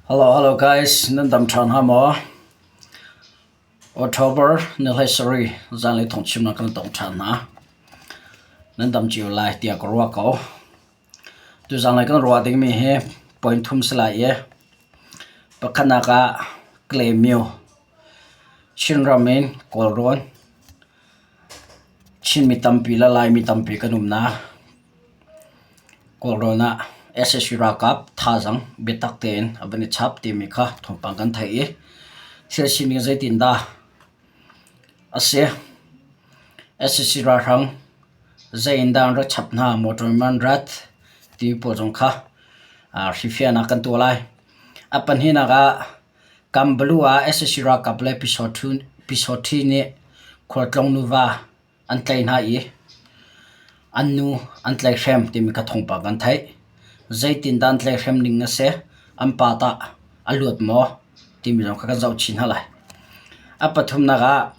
Hello, hello guys, nan dam ṭhan ha maw? October ni hlei sarih zanlei thawngchimnak kan tong ṭhan hna. Nan dam cio lai tiah ka ruah ko. Tu zanlei kan ruah dingmi hi point thum si lai i pakhatnak ah Kalaymyo Chinram in Kawlrawn Chinmi tampi le Laimi tampi kan umnak Kawlrawn ah sac ralkap thazaang biatak tein a van i chap timi kha thawngpang kan theih i thil sining zeitindah a si. Sac ralhrang zei in dah an rak chap hna, motor in an rat timi pawl zong kha hrifiahnak kan tuah lai. A pahnihnak ah Kambalu ah sac ralkap le Pyisawṭhi nih khualtlung nuva an tlaih hna i an nu an tlaihhrem timi kha thawngpang kan theih. Zeitindah an tlaihhrem ning a si, an pa tah a luat maw timi zong kha kan zoh chih hna lai. A pathumnak ah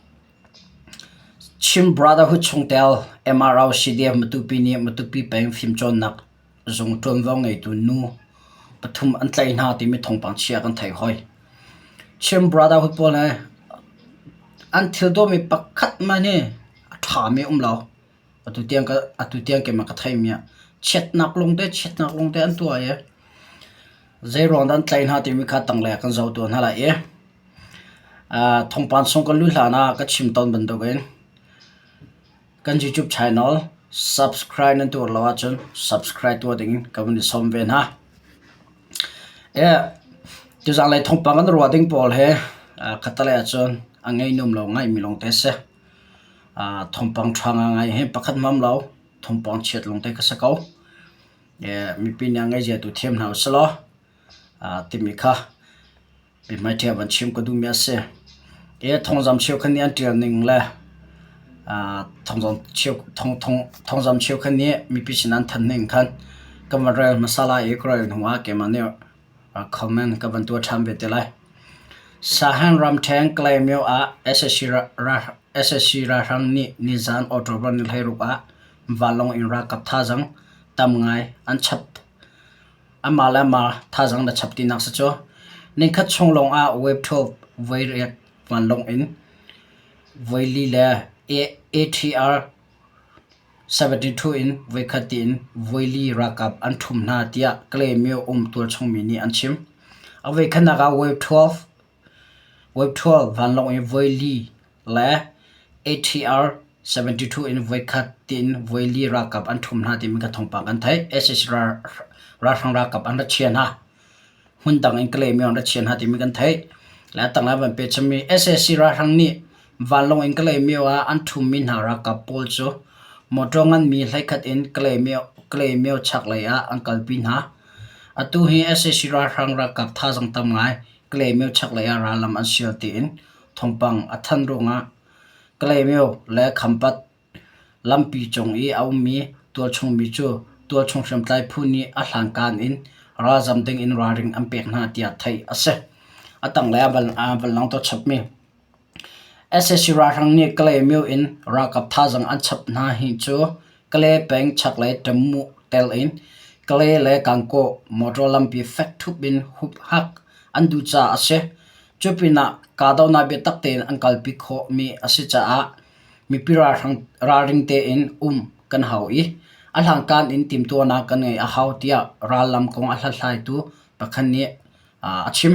Chin Brotherhood chungtel MRO CDF Matupi nih Matupi peng fimcawnnak zung ṭuanvo ngeitu nu pathum an tlaih hna timi thawngpang chia kan theih hoi. Chin Brotherhood pawl he an thil tuahmi pakhat hmanh hi a ṭhami a um lo. Atu tiang ka atu tiang keimah ka theihmi ah chiatnak lawngte chiatnak lawngte an tuah i zeiruang dah an tlaih hna timi kha tanglei ah kan zoh tuah hna lai i thawngpang chung kan luh hlan ah ka chim tawn bantukin Kan YouTube channel subscribe nan tuar lo ahcun subscribe tuah ding ka vun i sawm ve hna. E, tuzang lei thawngpang kan ruah ding pawl he khatalei ahcun a ngei num lo ngai mi lawng te si. Thawngpang ṭha ngai hi pakhat hmam lo thawngpang chiat lawng te ka si ko. E, mipi nih a ngei zia tu thiam hna usih law timi kha Biahmaiṭhi ah van chim ka duhmi a si. Hi thawngzam cheukhat nih an ṭial ning le thawngzam cheukhat nih mipi sin an thanh ning khan ka van rel hmasa lai i ka rel hnu ah keimah nih comment ka van tuah ṭhan ve te lai. Sagaing ramṭhen Kalaymyo ah sac ralhrang nih nizan October ni 16 ah vanlawng in ralkap thazaang tam ngai an chap. Amah le amah thazaang na chap tinak si cu. Nikhat chung lawngah wave 12 voi riat vanlawng in voi li le ATR 72 in voikhat tiin voi li ralkap an ṭhum hna tiah Kalaymyo um tualchungmi nih an chim. A voikhatnak ah wave 12 Wave 12 vanlawng in voi li le ATR 72 in voikhat tiin voi li ralkap an ṭhum hna timi kha thawngpang kan theih. sac ralhrang ralkap an ra chia hna. Hmun dang in Kalaymyo an ra chia hna timi kan theih. Le a tanglei van pe chimmi sac ralhrang nih vanlawng in Kalaymyo ah an ṭhummi hna ralkap pawl cu motor nganmi hleikhat in Kalaymyo chaklei ah an kalpi hna. Atu hi sac ralhrang ralkap thazaang tam ngai Kalaymyo chaklei ah rallam an sial tiin thawngpang a thanh ruangah Kalaymyo le Khampat lampi cung i a ummi tualchungmi cu tualchung hriamtlai phu nih a hlankan in ralzam ding in ralring an pek hna tiah theih a si. A tanglei ah van langhter chapmi sac ralhrang nih Kalaymyo in ralkap thazaang an chap hna hi cu Kalay peng chaklei Tamu tel in Kalay le Gangaw motor lampi fek ṭhup in huphak an duh caah a si. Cu pinah kahdohnak biatak tein an kalpi khawhmi a si caah mipi ralring tein um kan hau i a hlangkan in timhtuahnak kan ngeih a hau tiah rallam kong a hlathlaitu pakhat nih a chim.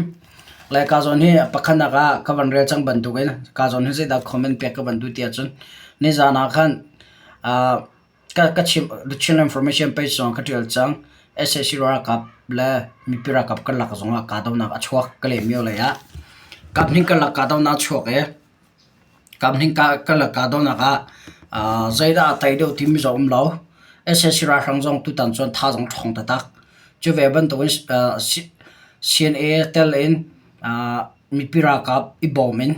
Le ka zawn hi pakhatnak ah ka van rel cang bantukin ka zawn hi zeidah comment pek ka van duh ti ahcun nizan ah khan ka ka chim the Chin Information page zong ka ṭial cang. sac ralkap le mipi ralkap karlak zongah kahdohnak a chuak Kalaymyo lei ah. Kaphnih karlak kahdohnak a chuak i Kaphnih karlak kahdohnak ah zeidah a tei deuh timi zong um lo. sac ralhrang zong tutan cun thazaang ṭhawng taktak. Cu ve bantukin CNA tel in mipi ralkap i bawm in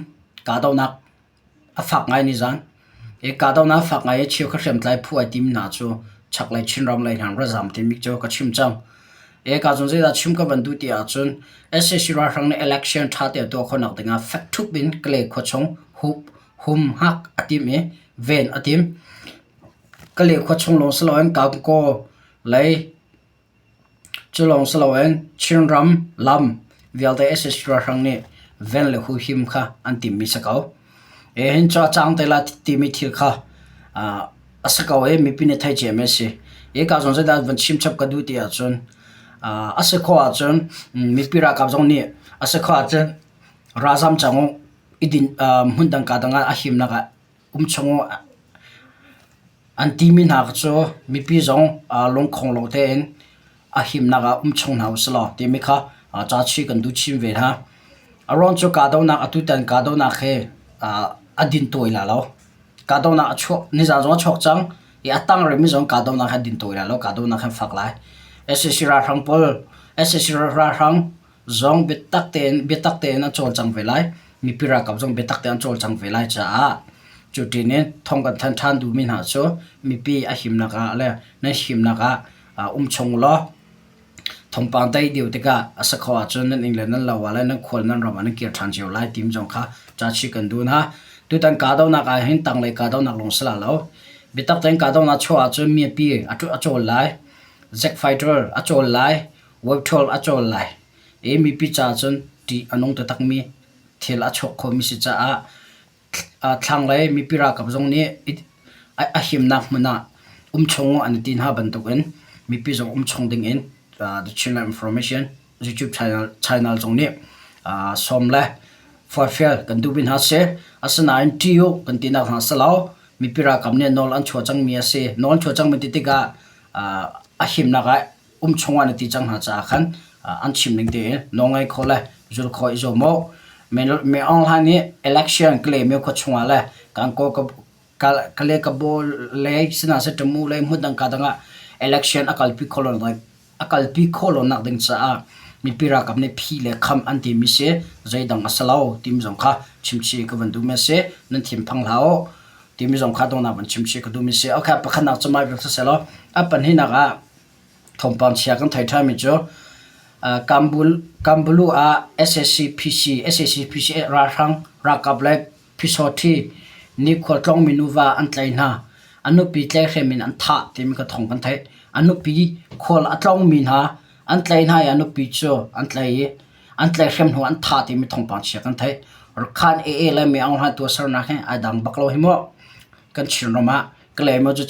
kahdohnak a fak ngai nizan. Hi kahdohnak a fak ngai i cheukhat hriamtlai phu ai tim hna cu chaklei Chinram lei hna ra zam timi cu ka chim cang. Hi ka cun zeidah chim ka van duh ti ahcun sac ralhrang nih election ṭha te a tuah khawhnak dingah fek ṭhup in Kalay khuachung hup humhak a tim i ven a tim. Kalay khuachung lawng si loin Gangaw lei Cu lawng si loin Chinram lam. vialte sac ralhrang nih ven le huhim kha an timmi si ko. E hin cu a cang te la timi thil kha a si ko i mipi nih theih ciami a si. Hika zawn zeidah van chim chap ka duh ti ahcun a si khawh ahcun mipi ralkap zong nih a si khawh ahcun ralzam cang uh, i din hmun dang ka dang ah a himnak ah um chung uh an timi hna cu mipi zong lungkhong lo tein a himnak ah um chung hna usih law timi kha ca chih kan duh chin ve hna. A ruang cu kahdohnak atutan kahdohnak hi a din tawi la lo. Kahdohnak a chuak nizaan zong a chuak cang i a tang rihmi zong kahdohnak hi a din tawi la lo. Kahdohnak hi an fak lai. Sac ralhrang pawl sac ralhrang zong biatak tein biatak tein an cawlcang ve lai. Mipi ralkap zong biatak tein an cawlcang ve lai caah cu ṭin in thong kan thanh ṭhan duhmi hna cu mipi a himnak ah le nan himnak ah um chung law thawngpang dai deuh tikah a si kho ahcun nan inn le nan lo ah le nan khual nan ram ah nan kir ṭhan cio lai tim zong kha ca chih kan duh hna. Tutan kahdohnak ah hin tanglei kahdohnak lawng si la lo. Biatak tein kahdohnak chuah ahcun mipi a cawl lai. Zack fighter a cawl lai. Web 12 a cawl lai. I mipi caah cun ṭih a nung taktakmi thil a chuak khomi si caah thlanglei mipi ralkap zong nih a himnak hmun ah um chung an i ti hna bantukin mipi zong um chung dingin The Chinland Information YouTube channel zong nih sawm le forhfial kan duh ve hna si. Asinain ṭih u kan tinak hna si lo. Mipi ralkap nih nawl an chuah cangmi a si. Nawl an chuah cangmi ti tikah a himnak ah um chungah na ti cang hna caah khan an chim ning tein nawl kho le zul kho i zuam u. Me Aung Hlaing nih election Kalaymyo khua chungah le Kankaw Kale Kabaw lei sihna seh Tamu lei hmun dang ka dang ah election a kalpi kho lo a kalpi khawh lonak ding caah mipi ralkap nih phi le kham an timi si zeidang a si lo timi zong kha chimchih ka van duhmi a si. Nan thinphang hlah u timi zong kha dongnak van chimchih ka duhmi si. Okay, pakhatnak cu mah vial siseh law a pahnihnak ah Thawngpang chia kan thei ṭhanmi cu Kambulu ah sac SACPC ralhrang ralkap le Phisawṭhi nih khualtlawngmi nuva an tlaih hna. A nupi tlaihhrem in an thah timi ka thawng kan theih. A nupi khual a tlawngmi hna an tlaih hna i a nupi cu an tlaih i an tlaihhrem hnu an thah timi thawngpang chia kan theih. Rakhan AA le Mi Aung Hlaing tuahsernak hi ai dang bak lo hi mu. Kan Chinram ah Kalaymyo cu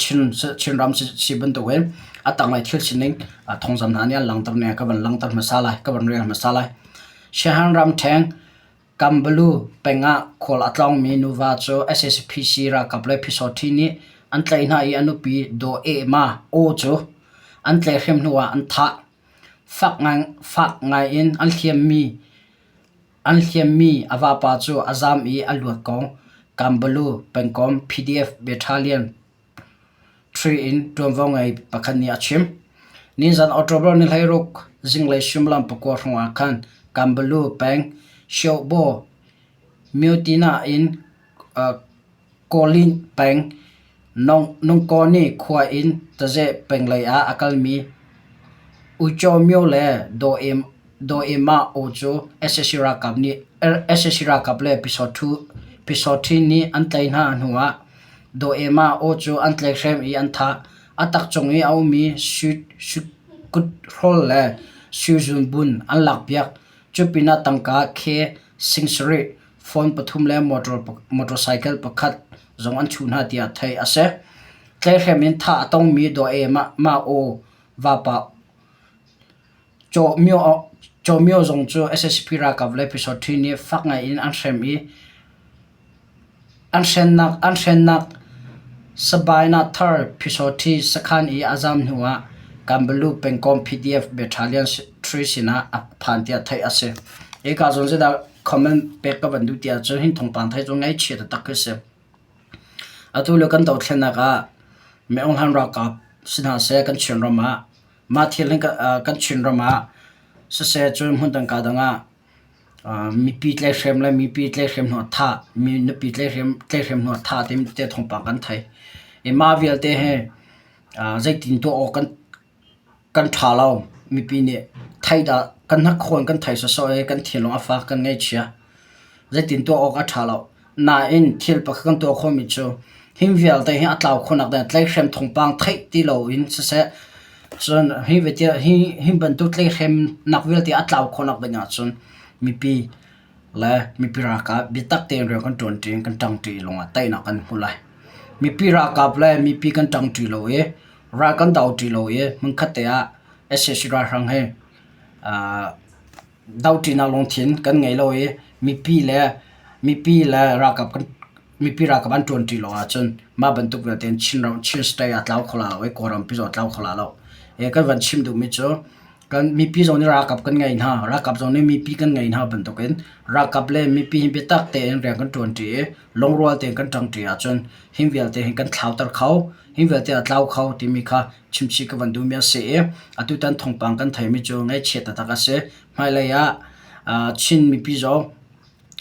Chinram si bantukin a tanglei thil sining thawngzam hna nih an langhter ning ka van langhter hmasa lai, ka van rel hmasa lai. Shan ramṭheng Kambalu peng ah khual a tlawngmi nuva cu SACPC ralkap le Phisawṭhi nih an tlaih hna i a nupi Daw Eh Ma Aw cu an tlaihhrem hnu ah an thah. Fak ngai in an hliammi An hliammi a vapa cu a zaam i a luat ko. Kambalu pengkomh PDF Battalion 3 in ṭuanvo ngei pakhat nih a chim. Nizan October ni 16 zinglei suimilam 9 hrawng ah khan Kambalu peng Hsiohbaw Myotina in Kawlin peng Nungkawni khua in Tazeh peng lei ah a kalmi Uico Myo le Daw Aw cu sac ralkap le Pyisawṭhi nih an tlaih hna hnuah Daw Aw cu an tlaihhrem i an thah. A tak cung i a ummi Sui le Sui Zunbun an lakpiak. Cu pinah tangka khe sing sarih phone pathum le motorcycle pakhat zong an chuh hna tiah theih a si. Tlaihhrem in thah a tongmi Daw Ma Oo vapa Chaw Myo zong cu SSP ralkap le Pyusawṭhi nih fak ngai in an hrem i an hrennak Sabaina thar Pyusawṭhi sakhan i a zaam hnu ah Kambalu pengkomh PDF Battalion 3 sinah a phan tiah theih a si. Hika zawn zeidah comment pek ka van duh ti ahcun hin thawngpang thei cu ngaihchia taktak khi si. Atu le kan dothlennak ah Meung Han ralkap si hna seh kan Chinram ah mah thil hin kan Chinram ah siseh cun hmun dang ka dang ah mipi tlaihhrem le mipi tlaihhrem hnu ah thah mi nupi tlaihhrem hnu ah thah timi te thawngpang kan thei. I mah vialte hi zeitin tuah awk kan Kan ṭha lo. Mipi nih thei dah kan hnakhawn kan thei sawsawh i kan thinlung a fak, kan ngaihchia. Zeitin tuah awk a ṭha lo. Nain thil pakhat kan tuah khawhmi cu him vialte hi a tlau khawhnak ding tlaihhrem thawngpang theih ti loin siseh. Cun hi vialte hi hi bantuk tlaihhremnak vialte a tlau khawhnak ding ahcun mipi le mipi ralkap biatak tein rian kan ṭuanṭi in kan ṭangṭi lawngah teinak kan hmu lai. Mipi ralkap le mipi kan ṭangṭi lo i ral kan doṭi lo i hmunkhat te ah sac ralhrang he doṭinak lungthin kan ngei lo i mipi le mipi le ralkap kan mipi ralkap an ṭuanṭi lo ahcun mah bantuk vialte in Chinram Chin state a tlau kho la lo i Kawlrampi zong a tlau kho la lo. Kan van chim duhmi cu kan mipi zong nih ralkap kan ngei hna, ralkap zong nih mipi kan ngei hna bantukin ralkap le mipi hi biatak tein rian kan ṭuanṭi i lungrual tein kan ṭangṭi ahcun hi vialte hi kan thlauter kho, hi vialte a tlau kho timi kha chimchih ka van duhmi a si i atutan thawngpang kan theimi cu ngaihchia taktak a si. Hmailei ah Chin mipi zong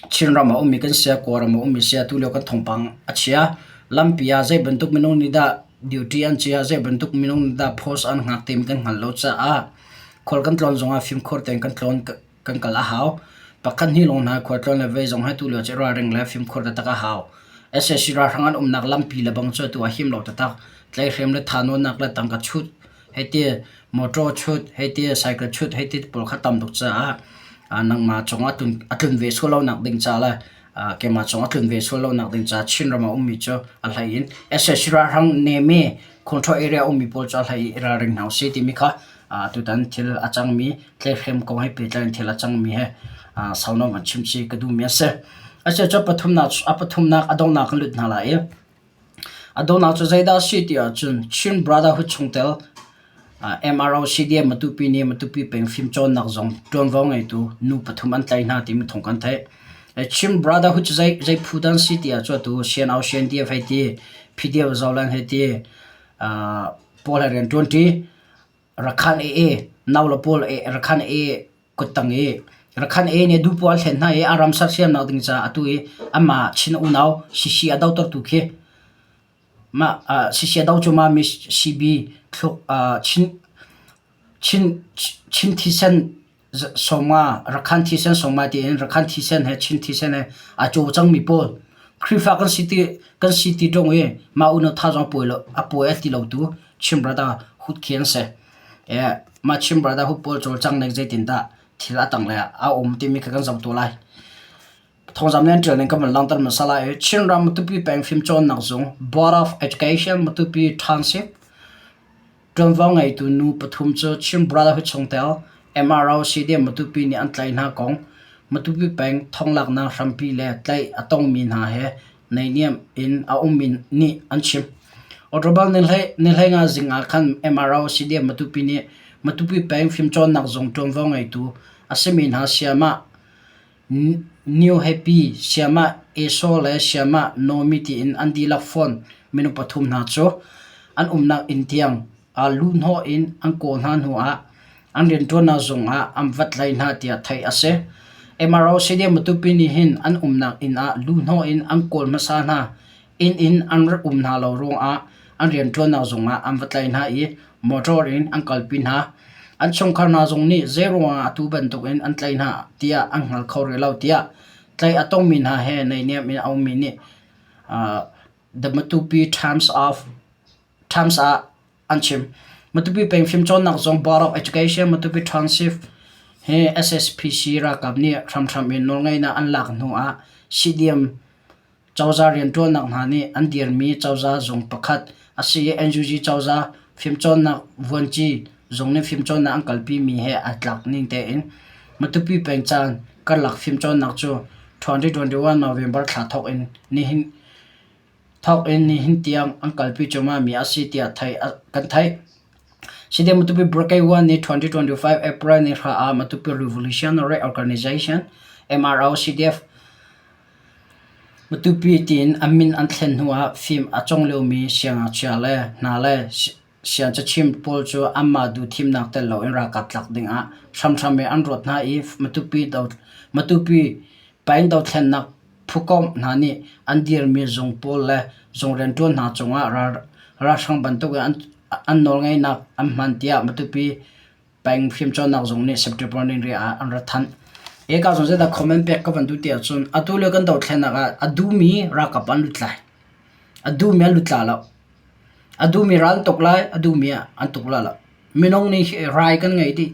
Chinram a ummi kan si, Kawlram a ummi si, atu lio kan thawngpang a chia. Lampi ah zei bantuk minung nih dah duty an chia, zei bantuk minung nih dah post an hngak timi kan hngal lo caah khual kan tlawn zongah fimkhur tein kan tlawn kan kal a hau. Pakhat hnih lawng hna khual tlawn le vei zong hi atu lio cu ralring le fimkhur taktak a hau. Sac ralhrang an umnak lampi le bang cu atu a him lo taktak. Tlaihhrem le thahnawnnak le tangka chut hei ti motor chut hei ti cycle chut hei ti pawl kha tam tuk caah nangmah cungah a tlun ve sual lonak ding ca le keimah cungah a tlun ve sual lonak ding ca Chinram a ummi cu a hlei in sac ralhrang neme control area ummi pawl cu a hlei i ralring hna usih timi kha tutan thil a cangmi tlaihhrem kong he pehtlai in thil a cangmi he sau nawn kan chim chih ka duhmi a si. Asiah cu a pathumnak a donghnak kan lut hna lai i A donghnak cu zeidah a si ti ahcun Chin Brotherhood chungtel MRO CDM Matupi nih Matupi peng fimcawnnak zong ṭuanvo ngeitu nu pathum an tlaih hna timi thawng kan theih. Chin Brotherhood cu zei, zei phu dah an si ti ahcun atu CNO CNDF hei ti, PDF Zoland hei ti, pawl he rian ṭuanṭi. Rakhan AA, nau le pawl Rakhan AA kuttang i Rakhan AA nih duhpoah an hlen hna i a ram sersiamnak ding caah atu i amah Chin unau CC a dotertu khi mah CC a do cu mah mi CB thluk Chin Chin Chin thisen sawmnga Rakhan thisen sawmnga tiin Rakhan thisen he Chin thisen he a caw cangmi pawl Khrihfa kan si ti kan si ti ṭung i mah unau tha zong a puai lo a puai a ti lotu Chin brother hut khi an si. Mah Chin brother hut pawl cawlcang ning zeitindah thil a tang le a um timi kha kan zoh tu lai. Thawngzam nih an ṭial ning kan van langhter hmasa lai i Chinram Matupi peng fimcawnnak zung Board of Education Matupi Township Ṭuanvo ngeitu nu pathum cu Chin Brotherhood chungtel MRO CDM Matupi nih an tlaih hna kong Matupi peng thonglaknak hrampi le tlaih a tongmi hna he naihniam in a ummi nih an chim. October ni 15 zing ah khan MRO CDM Matupi nih Matupi peng fimcawnnak zung ṭuanvo ngeitu a simi hna Siamah New Happy, Siamah Esau le Siamah Naomi tiin an dihlak fawn minung pathum hna cu an umnak inn tiang aa luhhnawh in an kawl hna hnuah an rianṭuannak zung ah an vat hlei hna tiah theih a si. MRO CDM Matupi nih hin an umnak inn ah luhhnawh in an kawl hmasa hna. Inn in an rak um hna lo ruangah an rianṭuannak zung ah an va tlaih hna i motor in an kalpi hna. An chungkhar hna zong nih zeiruangah atu bantukin an tlaih hna tiah an hngal kho rih lo tiah tlaih a tongmi hna he naihniam in a ummi nih The Matupi Times of Times ah an chim. Matupi peng fimcawnnak zong Board of Education Matupi Township he SSPC ralkap nih hramhram in nawlngeihnak an lak hnu ah CDM Cozah rianṭuannak hna nih an dirmi cozah zung pakhat a si i NUG cozah fimcawnnak vuanci zung nih fimcawnnak an kalpimi he aa tlak ning tein Matupi peng caan karlak fimcawnnak cu 2021 November thla thawk in nihin thawk in nihin tiang an kalpi cuahmahmi a si tiah theih kan theih. CDM Matupi Brigade 1 nih 2025 April ni hra ah Matupi Revolutionary Organization MRO CDF Matupi tiin a min an thlen hnuah fim a cawng liomi siangngakchia le hna le siangcachim pawl cu anmah duhthimnak tel loin ralkap tlak dingah hramhram in an ruat hna i Matupi peng dothlennak phukomh hna nih an dirmi zung pawl le zung rianṭuan hna cungah ralhrang bantukin an nawlngeihnak an hman tiah Matupi peng fimcawnnak zung nih September ni ah an rak thanh. Eka zong zeidah comment pek ka van duh ti ahcun atu lio kan dothlennak ah a duhmi ralkap an lut lai. A duhmi an lut la lo. A duhmi ral an tuk lai, a duhmi an tuk la lo. Minung nih rai kan ngei dih.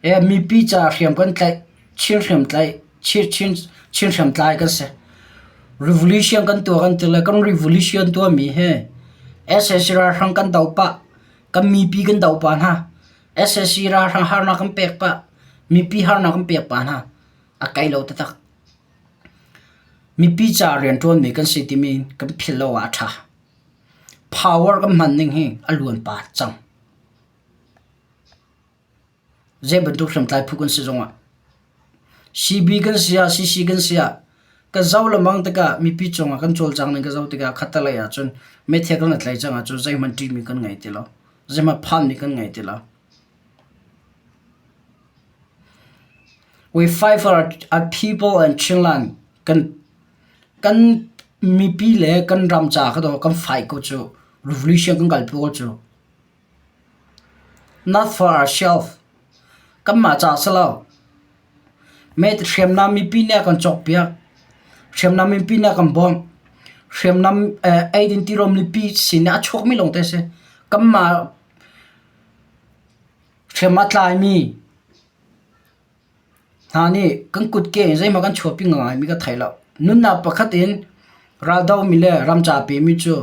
E mipi ca hriam kan tlaih, Chin hriamtlaih, Chin, Chin, Chin hriamtlai kan si. Revolution kan tuah kan ti le kan revolution tuahmi hi sac ralhrang kan do pah, kan mipi kan do pah hna. Sac ralhrang harnak kan pek pah, mipi harnak kan pek pah hna. A kai lo taktak. Mipi ca rianṭuanmi kan si timi kan philh lo ah a ṭha. Power kan hman ning hi a luan pah cang. Zei bantuk hriamtlai phu kan si zongah CB kan si ah CC kan si ah ka zoh lengmang tikah mipi cungah kan cawlcang ning ka zoh tikah khattelei ahcun meithal kan i tlaih cang ahcun zeihmanh ṭihmi kan ngei ti lo. Zeihmanh phanmi kan ngei ti lo. We fight for our, our people and Chinland. Kan kan mipi le kan ram ca kha kan fight ko cu revolution kan kalpi ko cu. Not for ourselves. Kanmah ca si lo. Mei hriamnam mipi nih a kan cawkpiak. Hriamnam mipi nih a kan bawmh. Hriamnam eidin tirawm mipi sin ah a chuakmi lawng te si. Kanmah hriam a tlaimi hna nih kan kutke in zeihmanh kan chuahpi ngaimi ka thei lo. Nunnak pakhat in raldomi le ramca pemi cu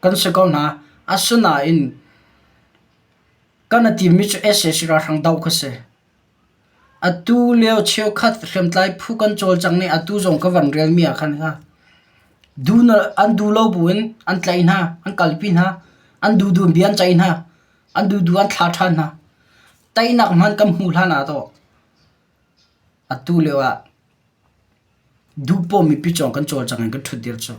kan si ko hna. Asinain kan i timmi cu sac ralhrang doh kha si. Atu lio cheukhat hriamtlai phu kan cawlcang nih atu zong ka van relmi ah khan kha an duh lo buin an tlaih hna, an kalpi hna, an duhduh in bia an ceih hna, an duhduh an thlah ṭhan hna. Teinak hmanh kan hmuh hlan ah tawh atu lio ah duhpaw mipi cawng kan cawlcang in kan ṭhutdir cu.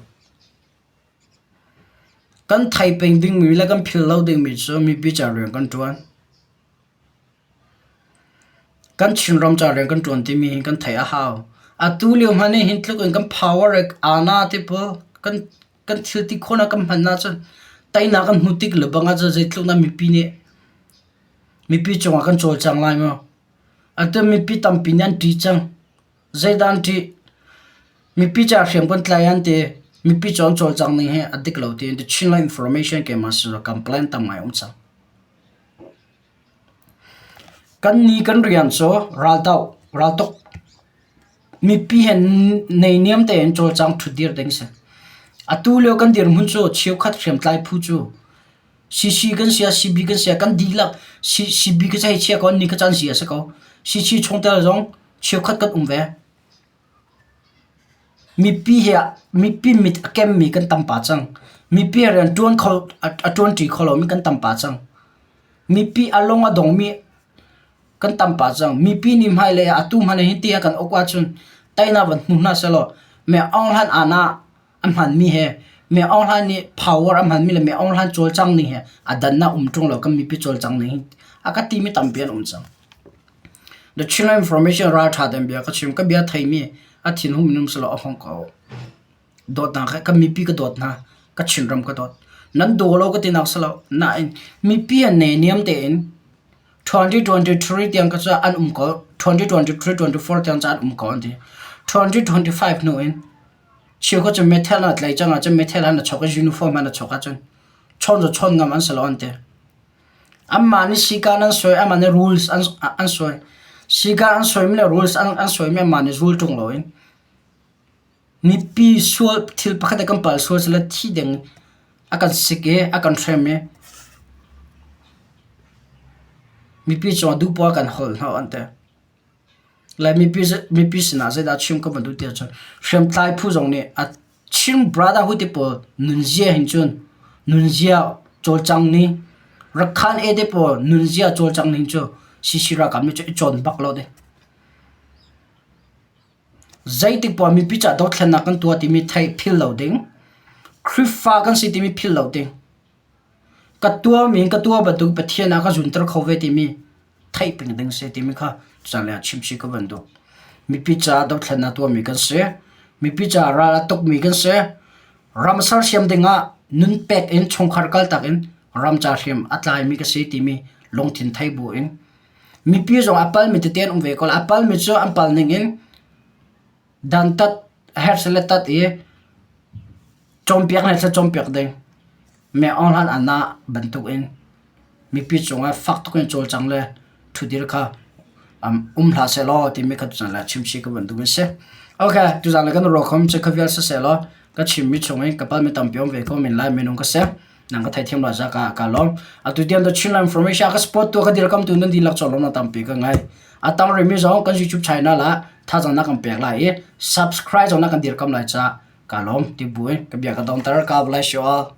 Kan thei peng dingmi le kan philh lo dingmi cu mipi ca rian kan ṭuan. Kan Chinram ca rian kan ṭuan timi hi kan theih a hau. Atu lio hmanh nih hin tluk in kan power le aana te pawl kan kan thil ti khawhnak kan hman ahcun teinak kan hmu tik le bang ahcun zeitluk dah mipi nih mipi cungah kan cawlcang lai maw? Atu mipi tampi nih an ṭih cang. Zeidah an ṭih? Mipi ca hriam kan tlai an ti. Mipi cu an cawlcang ning hi a dik lo tiin The Chinland Information keimah sin complaint tam ngai um cang. Kan ni kan rian cu raldoh, raltuk, mipi he neihniam tein cawlcang ṭhutdir ding a si. Atu lio kan dirhmun cu cheukhat hriamtlai phu cu CC kan si ah CB kan si ah kan dihlak CB ka hei chia ko, ni ka caan si a si ko. CC chungtel zong cheukhat kan um ve. Mipi he mipi mit a kemmi kan tam pah cang. Mipi rian ṭuan kho a ṭuanṭi kho lomi kan tam pah cang. Mipi a lung a dongmi kan tam pah cang. Mipi nih hmailei ah atu hmanh hin ti a kan uk ahcun teinak van hmu hna sehlaw Myo Aung Hlan aan ah a hmanmi he Myo Aung Hlan nih power a hmanmi le Myo Aung Hlan cawlcang ning he a dannak um ṭung lo kan mipi cawlcang ning hi a ka timi tampi an um cang. The Chinland Information ralṭha tein bia ka chim. Ka bia theimi a thinhung minung selaw a hong ko. Dawtnak he kan mipi ka dawt hna. Ka Chinram ka dawt. Nan daw lo ka tinak selo. Nain mipi an ne niam tein 2023 tiang ka cu an um ko. 2023 24 tiang ca an um ko an ti. 2025 hnu in cheukhat cu meithal na tlai cang ahcun meithal han na chok i uniform han na chok ahcun chawn cu chawn ngam an si lo an ti. Anmah nih sikaan an suai, anmah nih rules an an suai. Sikaan an suaimi le rules an an suaimi anmah nih zul ṭung loin mipi sual thil pakhat i kan palh sual sile thi ding a kan sik i a kan hrem i mipi cungah duhpoah a kan holh hnawh an ti. Le mipi mipi sinah zeidah chim ka van duh ti ahcun hriamtlai phu zong nih a Chin Brotherhood te pawl nunzia hin cun nunzia cawlcang ning Rakhan e te pawl nunzia cawlcang ning cu CC ralkap nih cun i cawn bak lo ding. Zeitik poah mipi ca dothlennak kan tuah timi theih phil lo ding. Khrihfa kan si timi phil lo ding. Ka tuahmi ka tuah bantuk Pathian ah ka zunter kho ve timi theih peng ding si timi kha caan ah chim chih ka van duh. Mipi caah dothlennak tuahmi kan si. Mipi caah ral a tukmi kan si. Ram sersiam dingah nun pek in chungkhar kaltak in ram ca hriam a tlaimi ka si timi lungthin thei bu in mipi zong a palmi tete an um ve ko lai. A palmi cu an pal ning in dantat herh sile tat i cawnpiak le cawnpiak ding. Me aung hlan ana bantuk in. Mipi cungah fak tuk in cawlcang le ṭhudir kha um hlah sehlaw timi kha tuzan le chimchih ka van duh mi si. Okay, tuzan le kan ruakhom cu khavial sisehlaw ka chimmi chung in ka palmi tampi um ve ko men lai minung ka si. Nang ka theithiam lo za ka ka lawm. Atu tiang the Chinland Information ka support tu ka dirkam tu nan dihlak cawlawm na tampi ka ngai. A tang rimi zong kan YouTube channel ah thazang na kan pek lai i subscribe zong na kan dirkam lai ca ka lawm ti buin ka bia ka dongter. God bless you all.